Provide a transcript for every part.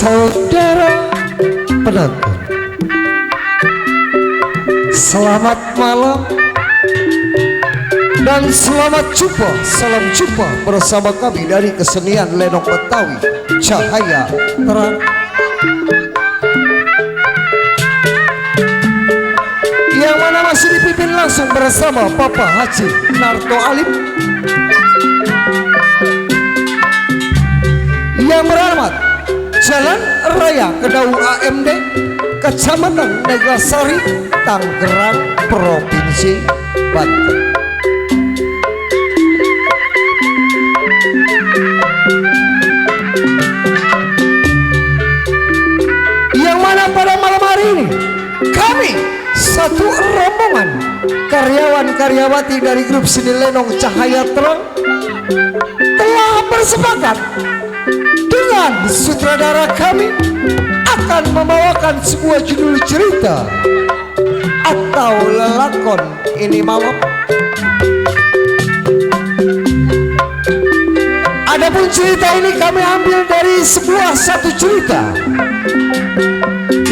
Saudara penonton, selamat malam dan selamat jumpa. Salam jumpa bersama kami dari kesenian Lenong Betawi Cahaya Terang. Yang mana masih dipimpin langsung bersama Bapak Haji Narto Alim. Yang berhormat Jalan Raya Kedau AMD, Kecamatan Neglasari, Tangerang, Provinsi Banten. Yang mana pada malam hari ini kami satu rombongan karyawan-karyawati dari grup seni Lenong Cahaya Terang telah bersepakat dengan sutradara kami akan membawakan sebuah judul cerita atau lelakon ini malam. Adapun cerita ini kami ambil dari satu cerita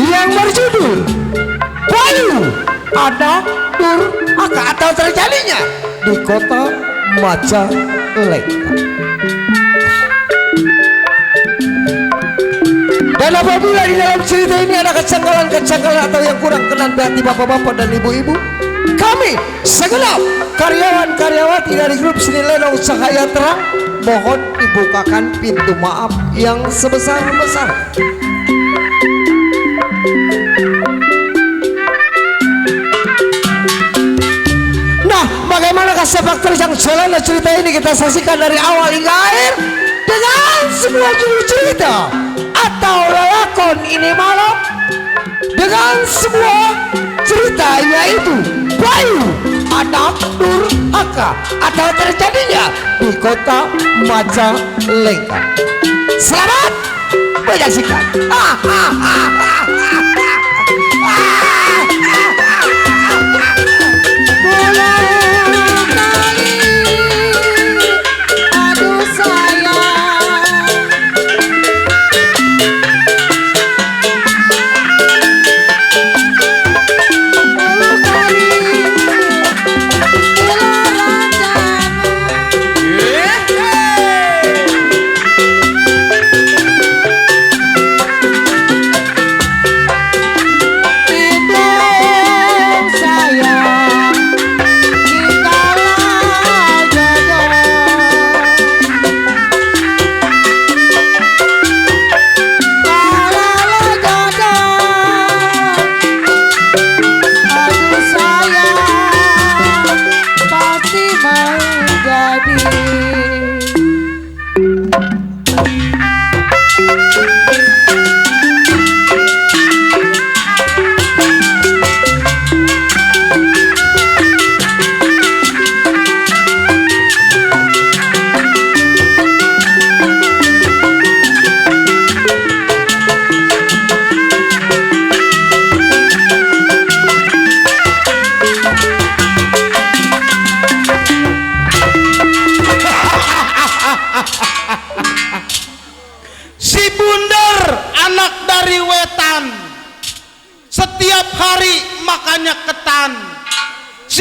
yang berjudul Bayu Ada Durhaka atau terjadinya di kota Majalengka. Dan apabila di dalam cerita ini ada kecanggalan-kecanggalan atau yang kurang kenan di hati bapak-bapak dan ibu-ibu, kami segenap karyawan-karyawati dari grup seni Lenong Cahaya Terang mohon dibukakan pintu maaf yang sebesar-besar. Nah, bagaimanakah sepak terjang jalan cerita ini kita saksikan dari awal hingga akhir dengan sebuah judul cerita atau lelakon ini malam dengan sebuah cerita yaitu Bayu Anak Durhaka atau terjadinya di kota Majalengka. Selamat menyaksikan.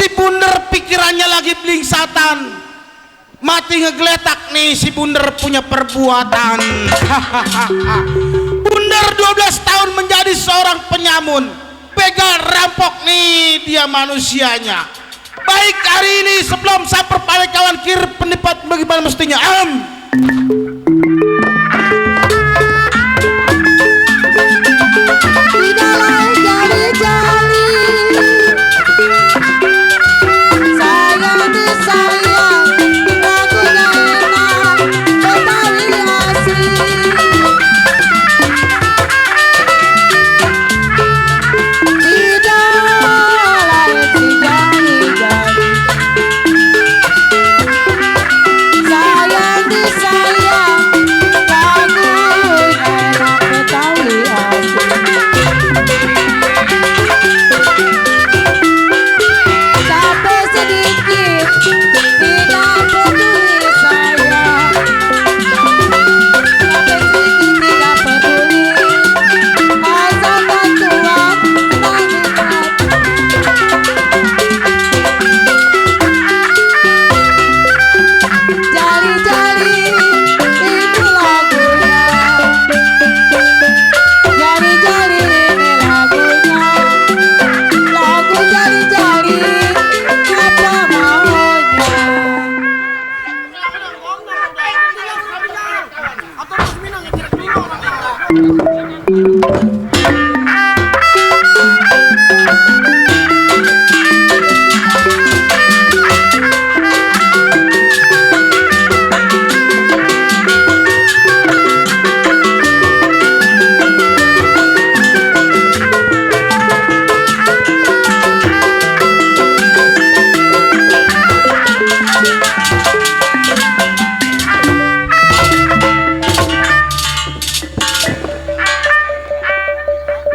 si Bunder pikirannya lagi blingsatan, mati ngegeletak nih si Bunder punya perbuatan. Bunder 12 tahun menjadi seorang penyamun, begal rampok nih dia manusianya. Baik, hari ini sebelum sampai pada kawan kir pendapat bagaimana mestinya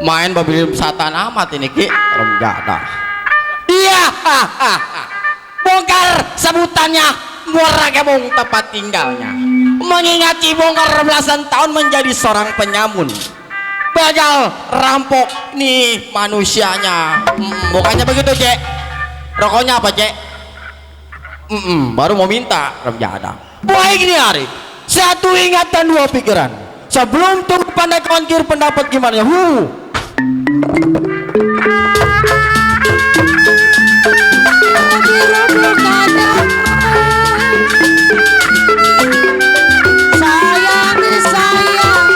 main babil satan amat ini ki remjada. Iya, bongkar sebutannya Muara Gembong tempat tinggalnya, mengingati bongkar belasan tahun menjadi seorang penyamun, begal rampok nih manusianya. Bukannya begitu cek, rokoknya apa cek? Baru mau minta remjada. Baik nih hari, satu ingatan dua pikiran. Sebelum tunggu pandai kawan kir pendapat gimana ya? Sayang disayang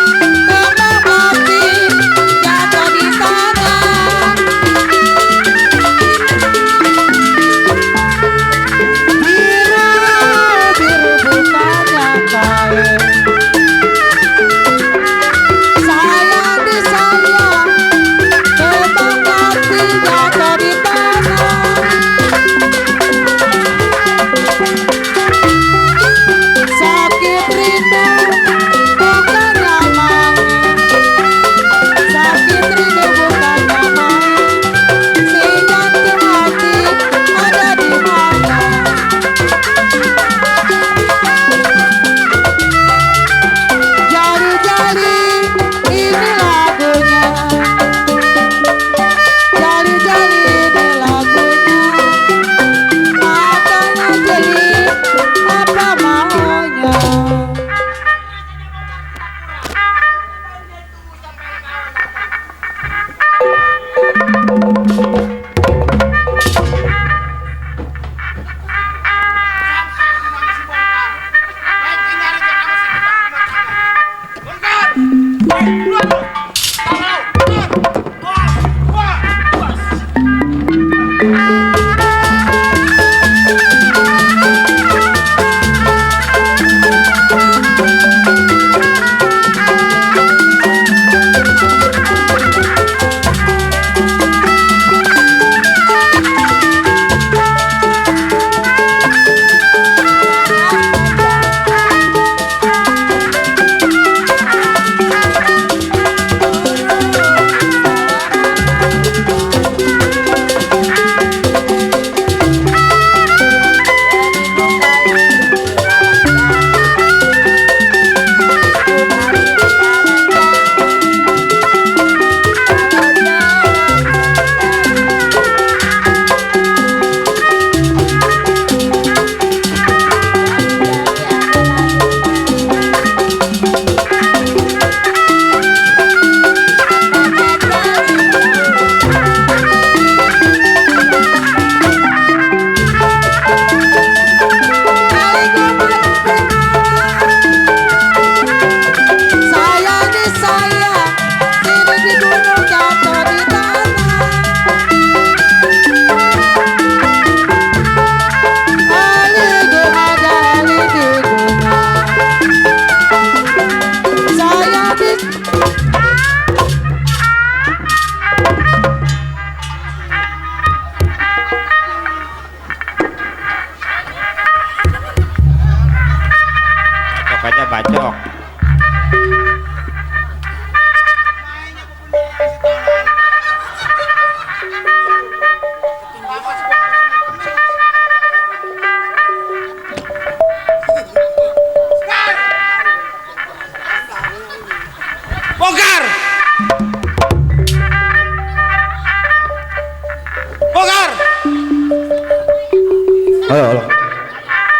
ayo.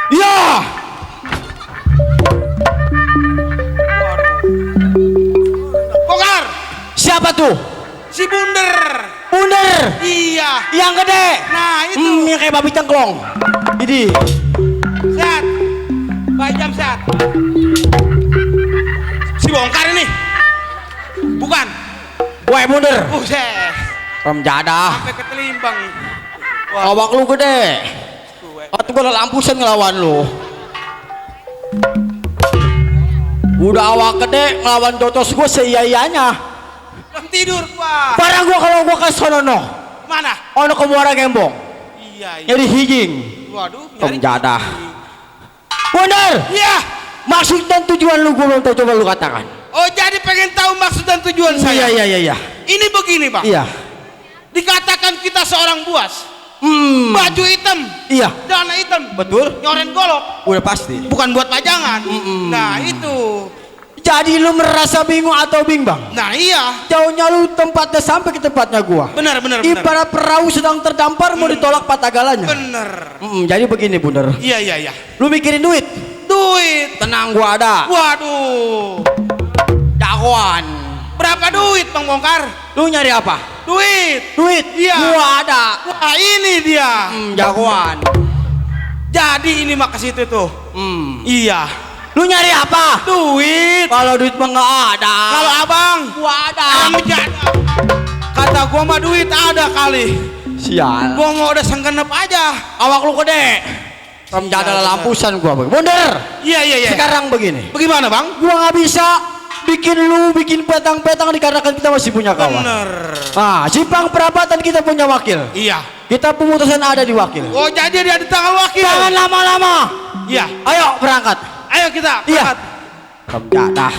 Ya. Bongkar. Siapa tuh? Si Bunder. Bunder. Iya. Yang gede. Nah itu. Yang kayak babi cengklong. Ini. Sehat. Baik jam sehat. Si Bongkar ini. Bukan. Woi Bunder. Buset. Ram jadah. Sampai ketelimbang. Awak lu gede. Atau gua lampusan ngelawan lu. Udah awak gede ngelawan jotos gua seiyanya. Belum tidur gua. Barang gua kalau gua ke sono no. Mana? Ono ke Muara Gembong. Iya. Jadi hijing. Waduh. Ram jadah. Bunder. Iya. Maksud dan tujuan lu gua belum tahu, coba lu katakan. Oh jadi pengen tahu maksud dan tujuan saya? Iya. Ini begini bang. Iya. Dikatakan kita seorang buas. Baju hitam. Iya. Celana hitam. Betul. Nyoren golok. Udah pasti. Bukan buat pajangan. Nah itu. Jadi lu merasa bingung atau bimbang? Nah iya. Jauhnya lu tempatnya sampai ke tempatnya gua. Benar. Ibarat perahu sedang terdampar mau ditolak patagalanya. Bener. Jadi begini Bunder. Iya. Lu mikirin duit? Duit. Tenang gua ada. Waduh. Jagoan. Berapa duit Bang Bongkar? Lu nyari apa? Duit. Duit? Iya. Gua ada. Wah ini dia. Jagoan. Jadi ini mah ke situ tuh. Iya. Lu nyari apa? Duit. Kalau duit mah nggak ada. Kalau abang gua ada. Kata gua mah duit ada kali. Sial. Gua mau udah senggenep aja. Awak lu gede. Ram jadal lampusan gua. Bunder. Iya. Sekarang begini. Bagaimana bang? Gua nggak bisa bikin petang-petang dikarenakan kita masih punya kawan. Bener. Simpang perapatan kita punya wakil. Iya. Kita pemutusan ada di wakil. Oh jadi dia di tangan wakil. Jangan lama-lama. Iya. Ayo berangkat. Ayo kita Iya. berangkat. Ram jadah.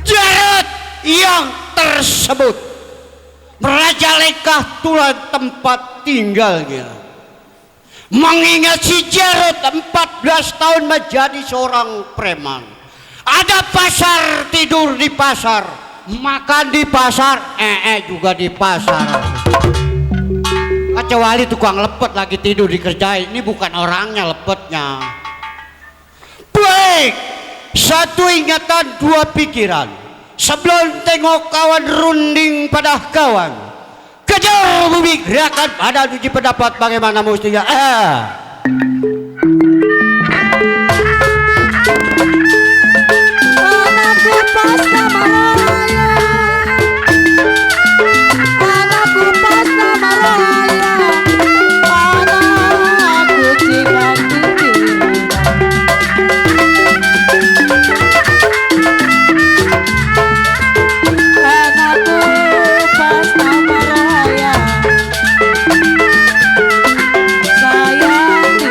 Jarod yang tersebut merajalekah tulan tempat tinggalnya. Mengingat si Jarod 14 tahun menjadi seorang preman. Ada pasar, tidur di pasar, makan di pasar, juga di pasar. Kecuali tukang lepet lagi tidur dikerjain, ini bukan orangnya lepetnya. Baik, satu ingatan dua pikiran. Sebelum tengok kawan runding pada kawan, kejar bumi gerakan pada uji pendapat bagaimana mestinya. Anakku pasta maraya, anakku pasta maraya, anakku cilang anakku pasta maraya, sayang di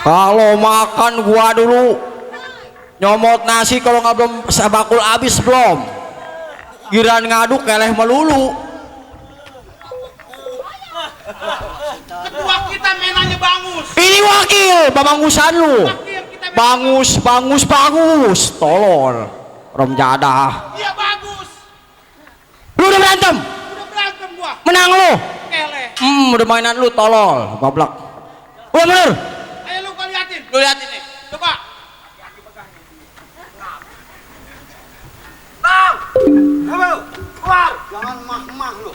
Kalau makan gua dulu nyomot nasi, kalau nggak belum sabakul habis belum, giran ngaduk keleh melulu. Wah, kita menanya bangus. Ini wakil babangusan lu, bangus tolol rom jadah. Iya bagus. Lu udah berantem Gua. menang lu, Keleh. udah mainan lu tolol bablak. Udah bener. Ayo lu liatin. Lu liatin nih. Coba. Jangan mah-mah lu.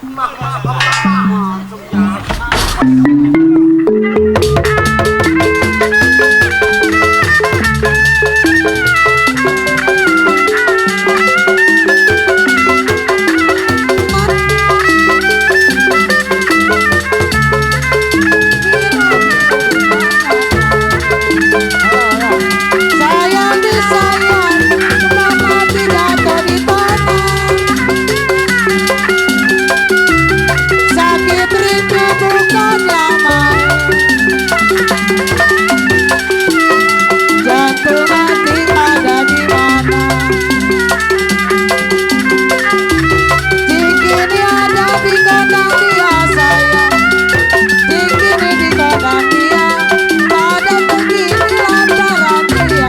Sayang disayang, kenapa tidak kau ditanam? Sakit rindu bukanlah main. Jantung hati ada di mana? Cikini ada di kandang dia sayang. Cikini di kandang dia. Pada begini lantaran dia.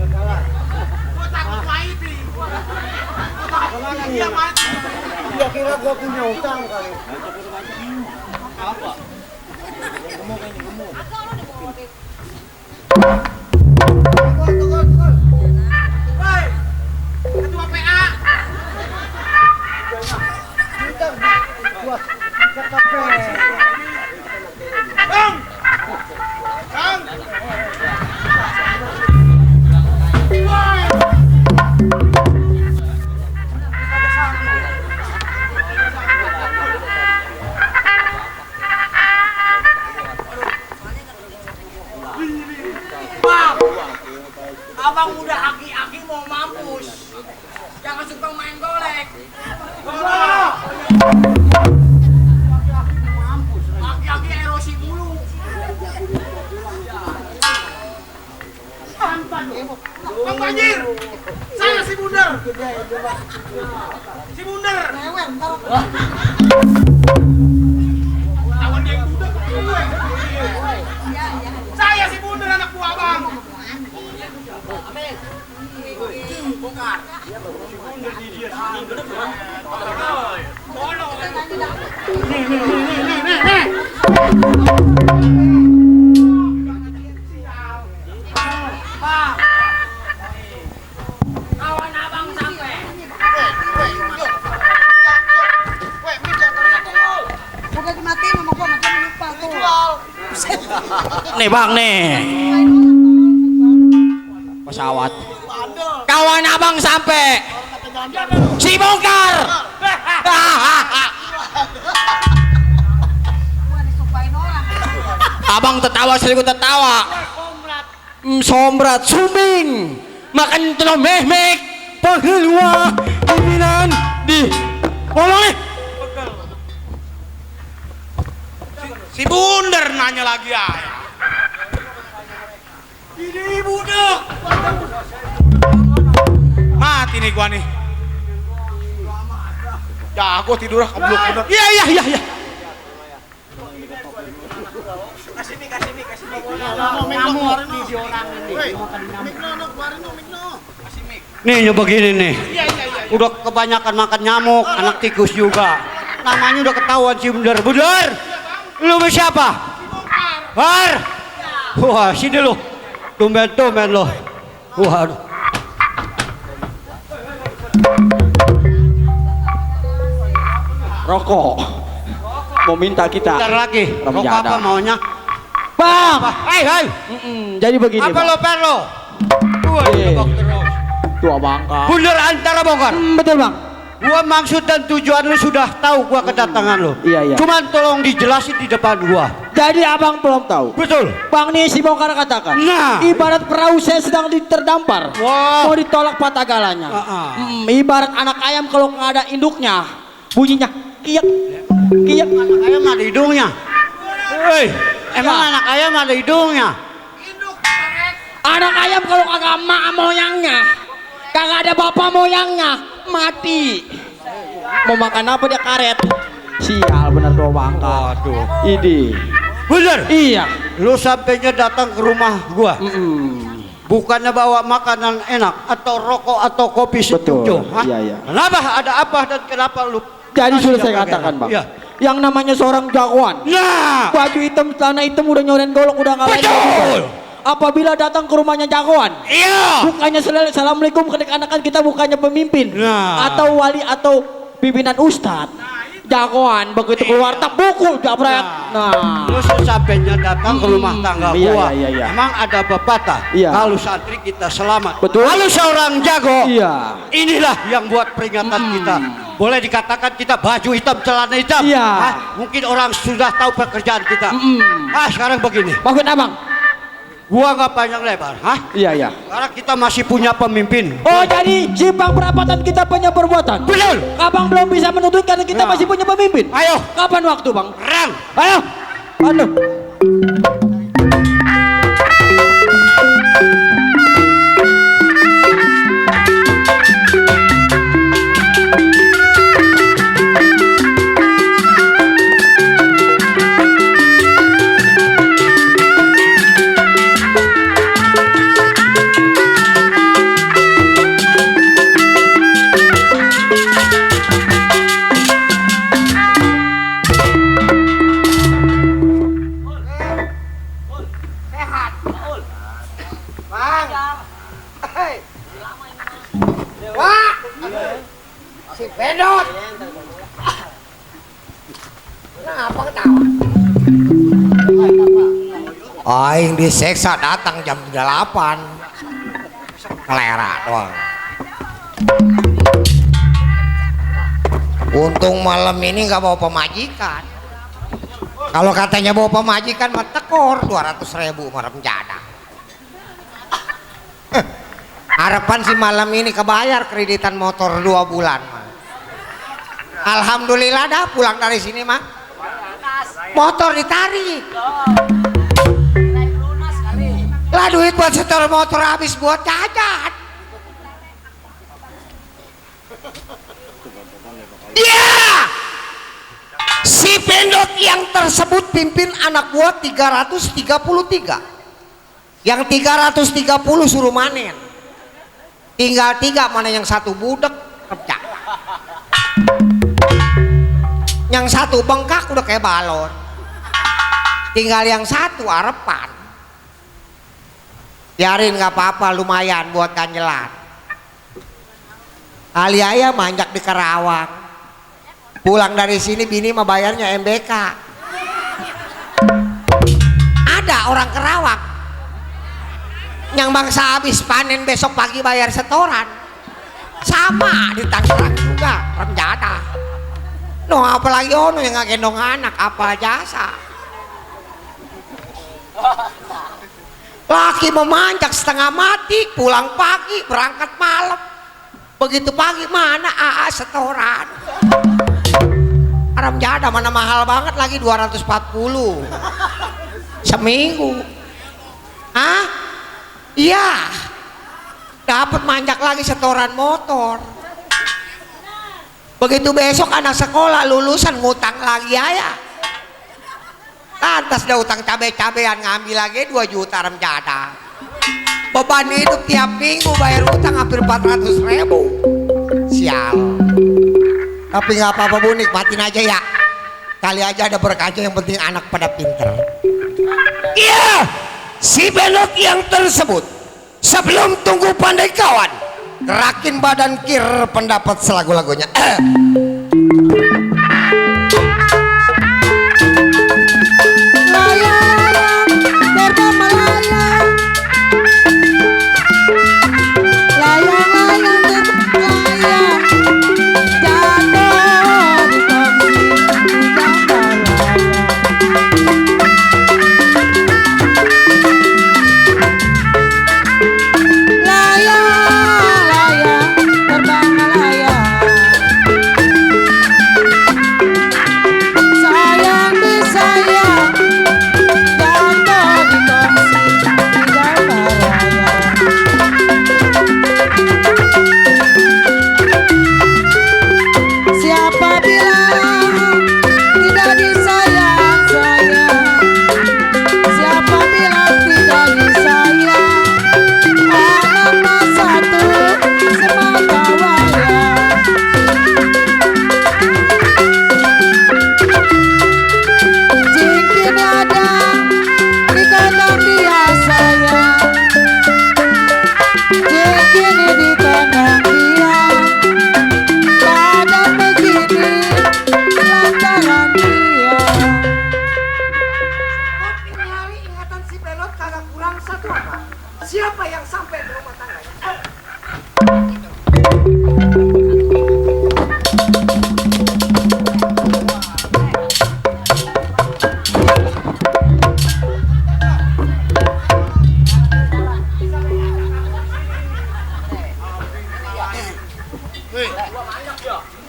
Gua takut mati. Iya mati. Dia kira gua punya utang kali. Hei. Ketua PA. Bang. Bang. Woi. Jangan suka main golek. Laki-laki erosi mulu. Bang Banjir, saya si Bundar. Si Bundar. Tawan dia yang budak ke gue. Saya si Bundar anak buah bang. Bongkar. Kawan abang sampai. Udah dimatiin sama gua macam lupa tuh. Nih bang nih. Pesawat. Kawan abang sampai. Si bongkar. Gua disumpahin orang. Abang tertawa selingkuh tertawa. Sombrat sumbing. Makan telur mehmek. Pengelua pimpinan di ngomong nih. Si Bundar nanya lagi ya. Ini budak. Mati nih gua nih. Jago tidur keblok bener. Iya. Nih begini nih. Udah kebanyakan makan nyamuk, anak tikus juga. Namanya udah ketahuan si Bundar. Bundar, lu siapa? Har. Wah, sini lu. Tumben lu. Waduh. Rokok. Mau minta kita. Bentar lagi. Rokok Rokok apa jadang. maunya? Bang. Hai. Jadi begini. Apa lo perlo? Gua Iya. jebak terus. Tua bangka. Bundar antara bongkar. Betul bang. Gua maksud dan tujuan lu sudah tahu gua kedatangan lu. Iya. Cuman tolong dijelasin di depan gua. Jadi abang belum tahu. Betul. Bang nih si bongkar katakan. Nah. Ibarat perahu saya sedang terdampar. Wah. Mau ditolak patah galanya. Ibarat anak ayam kalau nggak ada induknya, bunyinya kiyak kiyak. Anak ayam ada hidungnya. Hei, emang Ya. anak ayam ada hidungnya? Anak ayam kalau kagak emak moyangnya, kagak ada bapak moyangnya, mati. Mau makan apa dia karet? Sial bener tua bangka. Waduh. Idi. Bener. Iya. Lu sampainya datang ke rumah gua. Bukannya bawa makanan enak atau rokok atau kopi Betul. setuju. Hah? Iya. Kenapa? Ada apa dan kenapa lu? Jadi masih sudah saya jaga katakan enak? bang. Iya. Yang namanya seorang jagoan. Nah. Baju hitam, celana hitam udah nyoren golok udah ngalahin. Betul. Apabila datang ke rumahnya jagoan, Iya. bukannya assalamualaikum keanak-anakan kita, bukannya pemimpin Nah. atau wali atau pimpinan ustadz. Jagoan begitu keluar tak pukul jabret. Nah, Lu sesampainya datang ke rumah tangga Iya, gua. iya. Emang ada pepatah. Iya. Kalau santri kita selamat. Betul. Kalau seorang jago. Iya. Inilah yang buat peringatan kita. Boleh dikatakan kita baju hitam, celana hitam. Iya. Hah? Mungkin orang sudah tahu pekerjaan kita. Sekarang begini. maksud abang? Gua nggak panjang lebar. Hah? Iya. Karena kita masih punya pemimpin. Oh jadi simpang perapatan kita punya perbuatan. Betul. Abang belum bisa menuntut karena kita Nah. masih punya pemimpin. Ayo. Kapan waktu bang? Rang. Ayo. Aduh. Aing diseksa datang jam 8. Kelera doang. Untung malam ini nggak bawa pemajikan. Kalau katanya bawa pemajikan mah tekor 200.000 marah penjada. Harapan si malam ini kebayar kreditan motor 2 bulan mah. Alhamdulillah dah pulang dari sini mah motor ditarik. Lah duit buat setor motor habis buat jajan. Ya, si Pendot yang tersebut pimpin anak buah 333. Yang 330 suruh manen. Tinggal 3, mana yang satu budek kerja. Yang satu bengkak udah kayak balon. Tinggal yang satu arepan. Biarin nggak apa-apa, lumayan buat kanjelan. Kali ayah manjak di Karawang. Pulang dari sini bini mah bayarnya MBK. Ada orang Karawang yang bangsa habis panen besok pagi bayar setoran. Sama di Tangerang juga remjada. No apalagi ono yang nggak gendong anak apa jasa. Laki memanjak setengah mati, pulang pagi berangkat malam. Begitu pagi mana AA setoran. Aram jada mana mahal banget lagi 240 seminggu. Hah? Iya. Dapat manjak lagi setoran motor. Begitu besok anak sekolah lulusan ngutang lagi ya. Lantas dah utang cabe-cabean ngambil lagi 2 juta aram jada. Beban hidup tiap minggu bayar utang hampir 400.000. Sial. Tapi nggak apa-apa Bu, nikmatin aja ya. Kali aja ada berkah, yang penting anak pada pinter. Iya, si Benot yang tersebut sebelum tunggu pandai kawan, gerakin badan kir pendapat selagu-lagunya. Siapa yang sampai ke rumah tangga?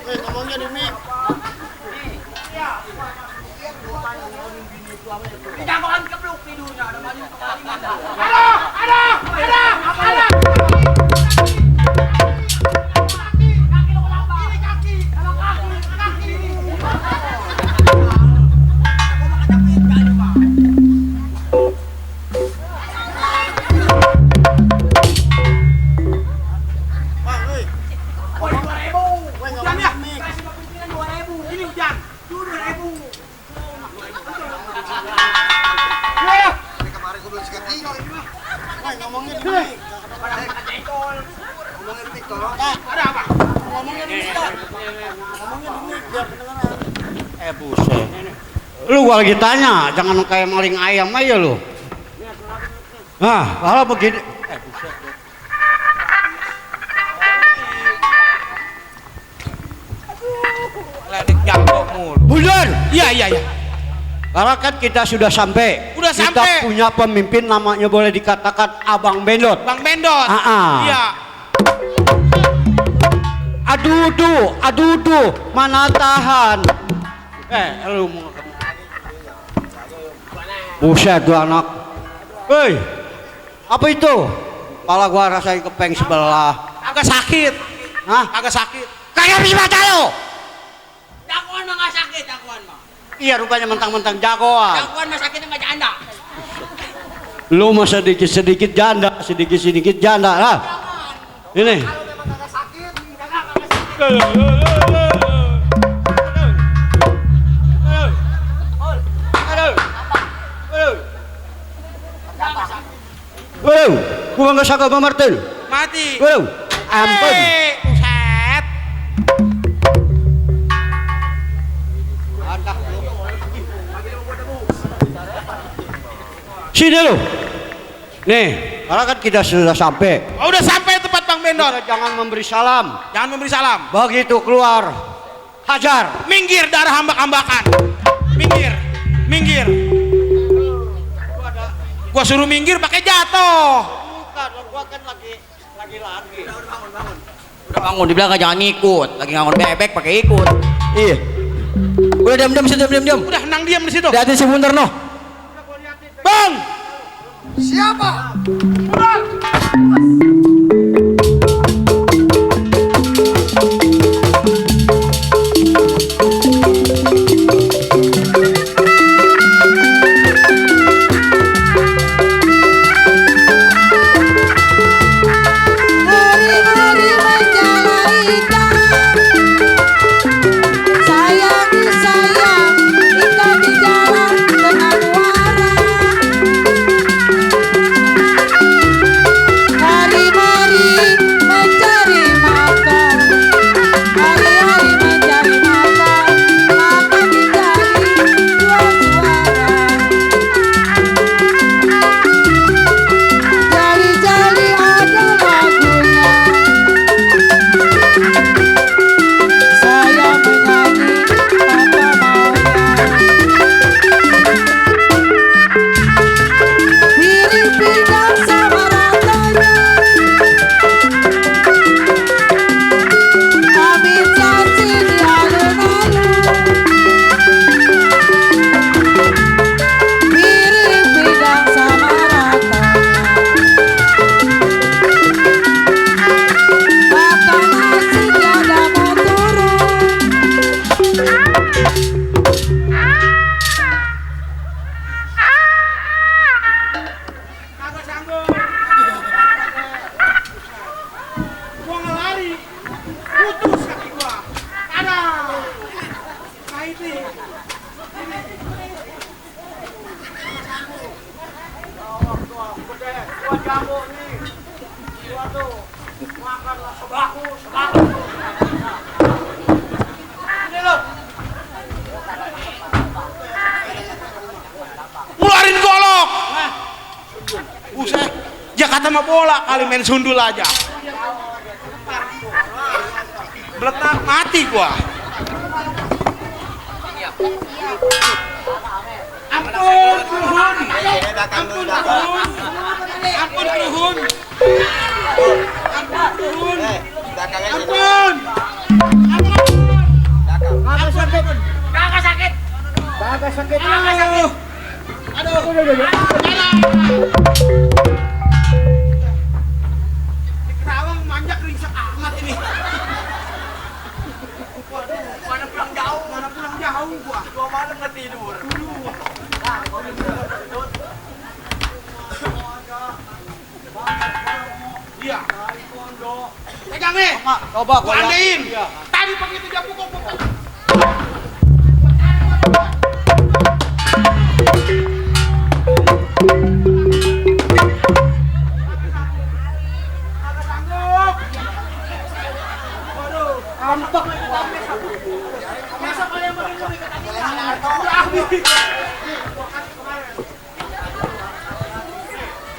Ngomongnya di mic. Jangan kebluk tidurnya, ada banyak kemalingan. Buset. Lu gua lagi tanya, jangan kayak maling ayam aja lu. Nah, kalau begini. Buset. Ledek jambok mulu. Bulan. Iya. Karena kan kita sudah sampai. Udah kita sampai. punya pemimpin namanya boleh dikatakan Abang Bendot. Bang Bendot. Ah. Iya. adudu, manatahan. Lu mau buset tuh anak. Hei, apa itu? Kepala gua rasain kepeng sebelah. Agak sakit. Hah? Agak sakit. Kayak bisa mata lo. Jagoan mah nggak sakit, jagoan mah. Iya rupanya mentang-mentang jagoan. Jagoan mah sakitnya nggak janda. Lu mah sedikit-sedikit janda lah. Ini. Waduh, gua nggak sangka Bang Martin. Mati. Waduh, ampun. Buset. Sini lu. Nih, karena kan kita sudah sampai. Oh, udah sampai tempat Bang Bendor. Jangan memberi salam. Jangan memberi salam. Begitu keluar, hajar. Minggir darah hambak-hambakan. Minggir. Minggir. Gua suruh minggir pakai jatuh. Bukan, gua kan lagi. Udah bangun di belakang jangan ngikut. Lagi ngangon bebek pakai ikut. Iya. Udah diam situ diam. Udah nang diam di situ. Lihatin si Bunter noh. Bang. Siapa? Hari-hari menjalani indah, sayangi sayang, indah di jalan dengan wara. Hari-hari mencari makan, hari-hari mencari makan, makan dicari dua suara. Jali-jali ada lagunya, saya menyanyi tanpa maunya. Piring pinggang sama ratanya, amin janji di alun-alun. Piring pinggang sama ratanya, makan nasi tiada mau turun. Kagak sanggup. Gua ngelari. Putus kaki gua. Ada. Nah ini. Ngeluarin golok. Buset. Jakarta mah bola kali main sundul aja. Beletak mati gua. Ampun Ruhun. Ampun Ruhun. Ampun Ruhun. Ampun Ruhun. Ampun. Kagak sakit. Kagak sakit. Kagak sakit. Aduh. Aduh. Di Kerawang manjak ringsek amat ini. Mana pulang jauh gua. Gua malam nggak tidur. Iya. Pegang nih. Coba Gua lihat. andein. Iya. Tadi begitu dia pukul.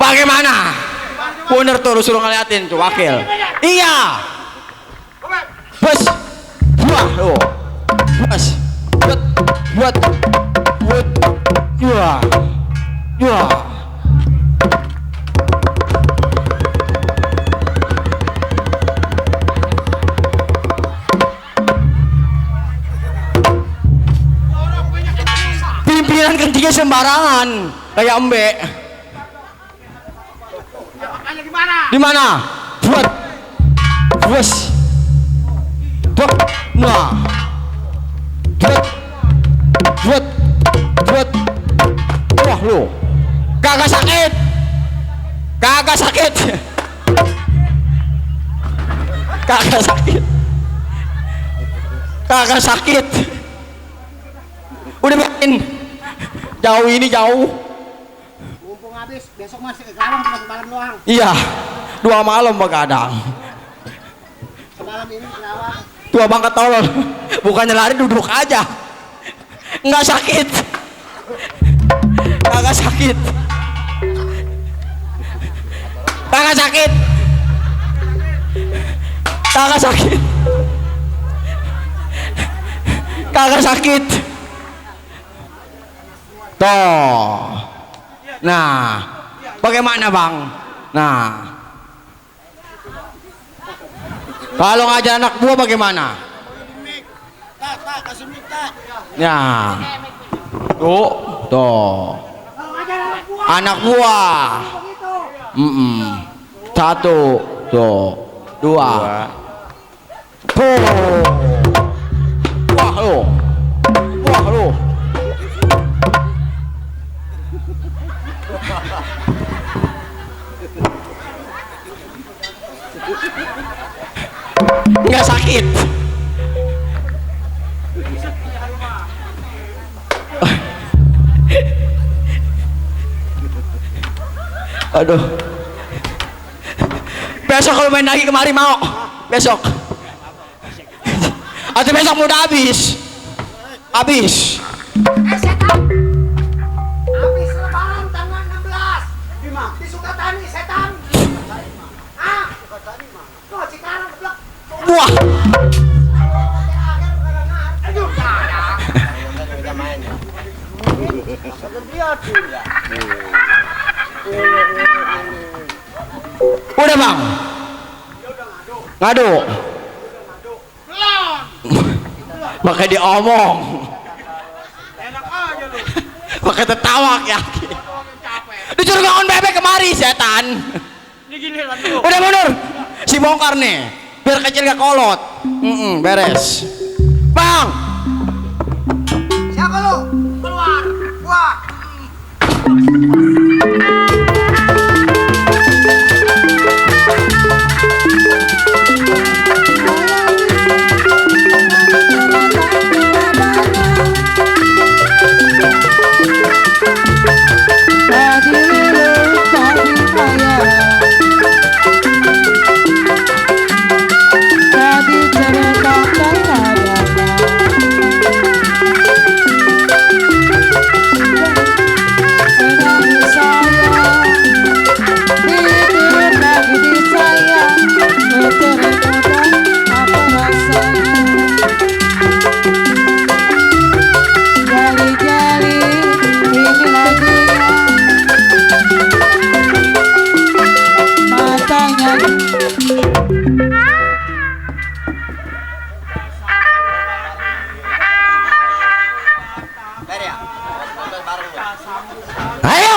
Bagaimana? Bener tuh lu suruh ngeliatin tuh wakil. Iya. Bos. Wah, lo. Bos. Buat. Wah. Wah. aja sembarangan kayak embe. Makanya gimana? Di mana? Buat. Bos. Buat. Nah. Buat. Buat. Buat. Wah lu. Kagak sakit. Kagak sakit. Kagak sakit. Kagak sakit. Udah main. Jauh ini jauh. Mumpung habis, besok masih ke Karawang cuma semalam doang. Iya. 2 malam begadang. Semalam ini Karawang. Tua bangkat tolol. Bukannya lari duduk aja. Nggak sakit. Kagak sakit. Kagak sakit. Kagak sakit. Kagak sakit. Toh. Nah, bagaimana bang? Nah, kalau ngajar anak buah bagaimana? Ya, tuh, anak buah. 1, tuh, 2. Tuh. Wah lu. Wah lu. Nggak sakit. Aduh. Besok kalau main lagi kemari mau. Besok. Atau besok mau udah habis. Habis. Setan. Habis lebaran tanggal 16. Di Sukatani, setan. Ah, Sukatani mah. Tuh, Cikarang geblek. Wah. Udah bang. Ngadu. Makanya diomong. Enak aja lu. Pakai tertawa ya. Disuruh bangun bebek kemari setan. Ini giliran lu. Udah mundur. Si bongkar nih. Biar kecil gak kolot. Beres. Bang. Siapa lu? Keluar. Wah. Ayo.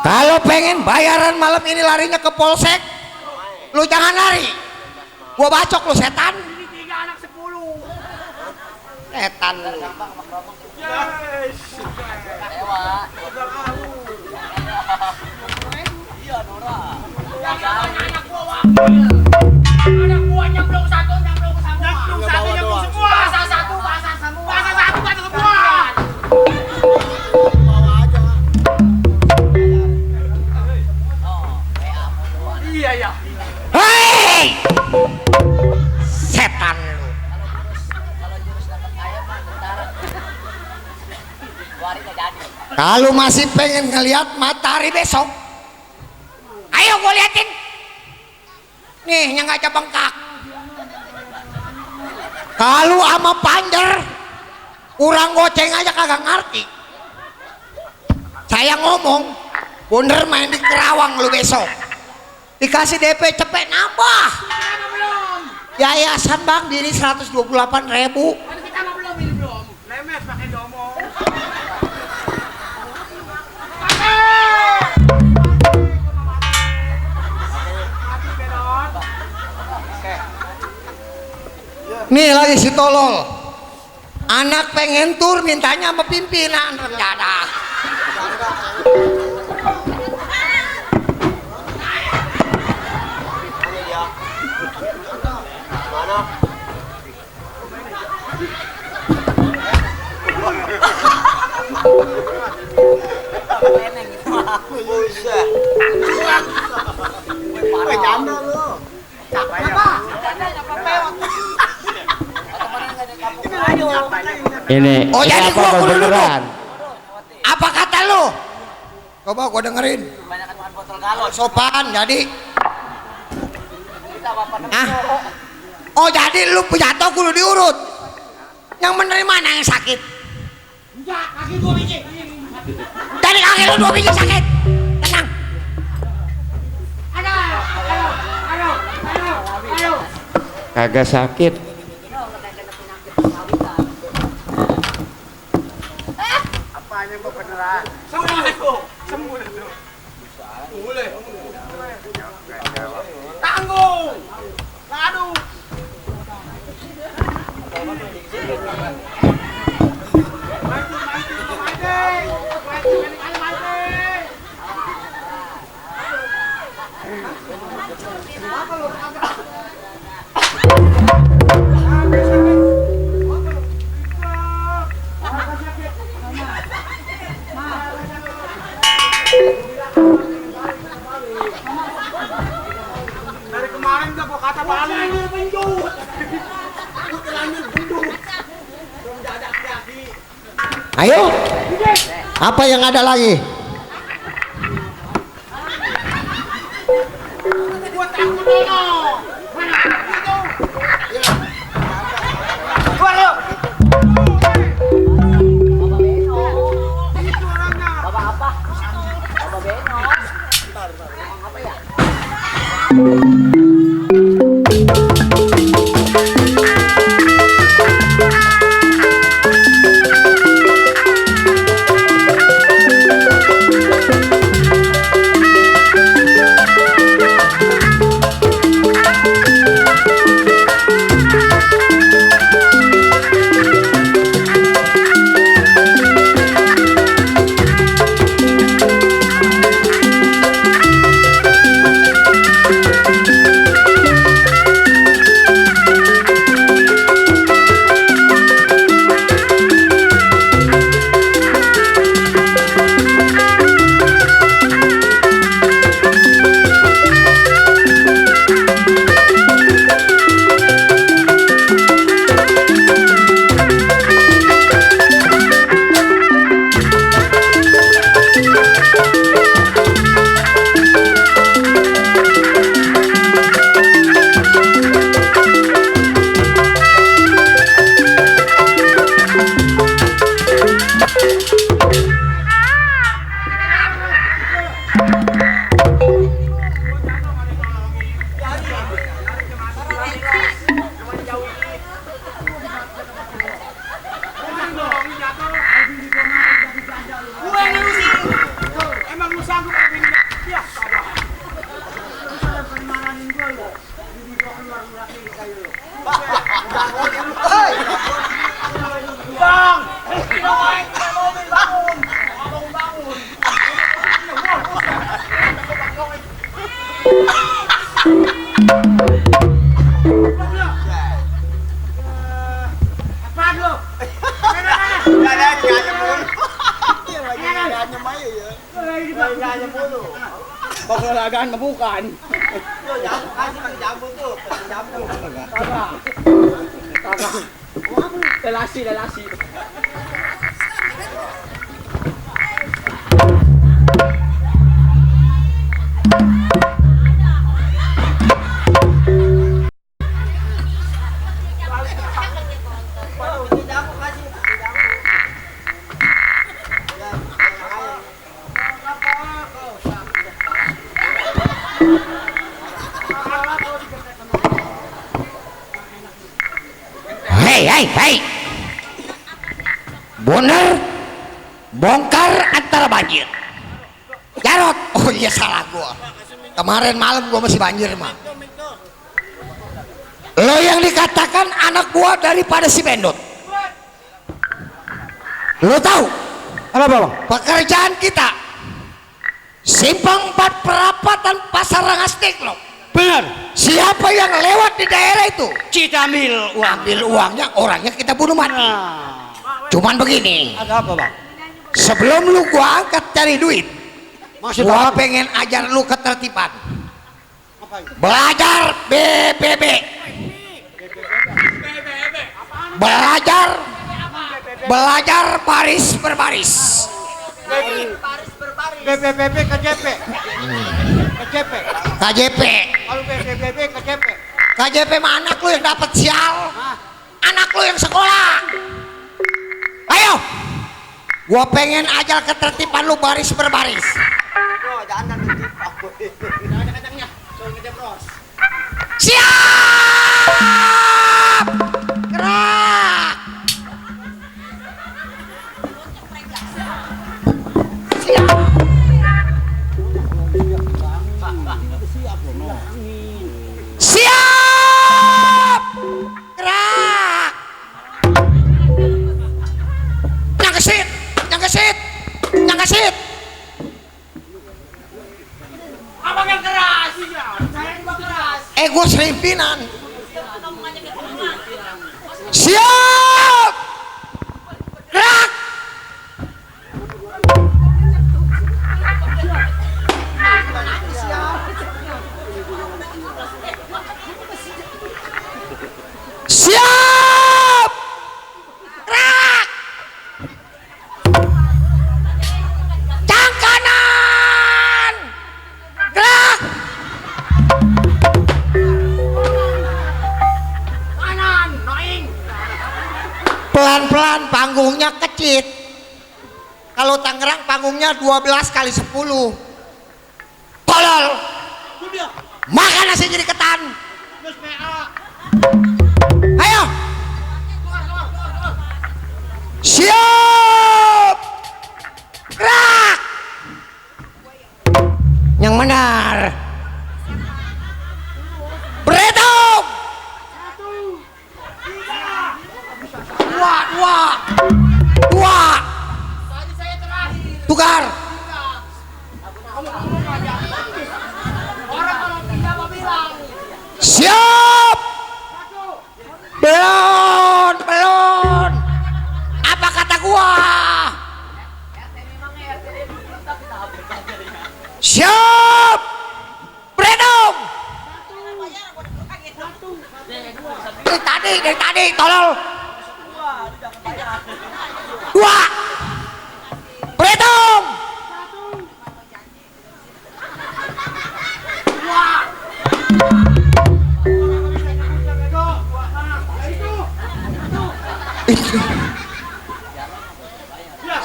Kalau pengen bayaran malam ini larinya ke polsek, lu jangan lari. Gua bacok lu setan. Ini 3 anak 10. Setan. Yes. Anak buah nyemplung satu nyemplung semua. Basah satu semua. Iya ya. Hei! Setan lu. Kalau masih pengen ngelihat matahari besok, ayo gua liatin. Nih, yang ngajak bengkak. Kalau ama pander, kurang goceng aja kagak ngerti. Saya ngomong, bener main di Kerawang lu besok. Dikasih DP cepet nambah. Yayasan bang diri 128.000. Kita mah belum ini belum. Lemes pakai domong. Nih lagi si tolol. Anak pengen tur mintanya sama pimpinan rencana. Ini Oh, jadi gua kudu beneran? Apa kata lu? Coba gua dengerin. Sopan jadi. Ah. Oh, jadi lu pidato kudu diurut. Yang bener mana yang sakit? Kaki gua biji. Dari kaki lu 2 biji sakit. Tenang. Ayo. Kagak sakit. Tanggung. Aduh. Dari kemarin udah gua kata balik. Ayo. Apa yang ada lagi? Gua takut Dono. Mana itu? Gua lo. Itu orangnya. Bapak apa? Bapak Beno. Apa ya? Emang lu sanggup ini? Ya, sabar. Bang, bangun. Apa lu? Pagalagaan mabukan. Lalasi. Hei. Bener bongkar antara banjir. Jarot. Oh iya salah gua. Kemarin malam gua masih banjir mah. Lo yang dikatakan anak buah daripada si Bendot. Lo tahu Apa bang? pekerjaan kita simpang 4 perapatan pasar Rangastik lo. Benar. Siapa yang lewat di daerah itu Kita ambil uang. ambil uangnya, orangnya kita bunuh mati. Nah, Cuman begini, ada apa bang? sebelum lu gua angkat cari duit, Maksud gua apa? pengen ajar lu ketertiban. Apa itu? Belajar BBB. Belajar baris berbaris. BBB ke JP. Ke JP. KJP. Kalau BBB ke JP. KJP mah anak lu yang dapat sial. Hah? Anak lu yang sekolah. Ayo. Gua pengen ajar ketertiban lu baris berbaris. Siap. Gerak. Siap. Siap. Gerak. Nyangkesit. Nyangkesit. Nyangkesit. Abang yang keras. Saya juga keras. Ego serimpinan. Siap. Gerak. Siap. Gerak. Cang kanan. Gerak. Kanan, noing. Pelan-pelan, panggungnya kecil. Kalau Tangerang panggungnya 12 kali 10. Tolol. Makan nasi jadi ketan. Ayo. Siap. Gerak. Yang benar. Berhitung. Dua. Tadi saya terakhir. Tukar. Orang kalau tidak mau bilang. Siap. Belum. Apa kata gua? Siap. Berhitung. Dari tadi, tolol. Dua. Berhitung.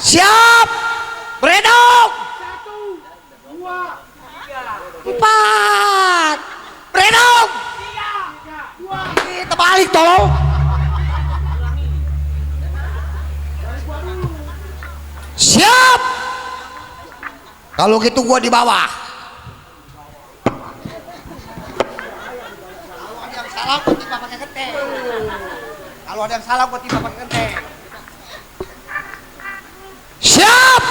Siap. Berhitung. 4. Berhitung. Terbalik tolong. Siap. Kalau gitu gua di bawah. Kalau ada yang salah gua tiba pakai genteng. Kalau ada yang salah gua tiba pakai genteng. Siap.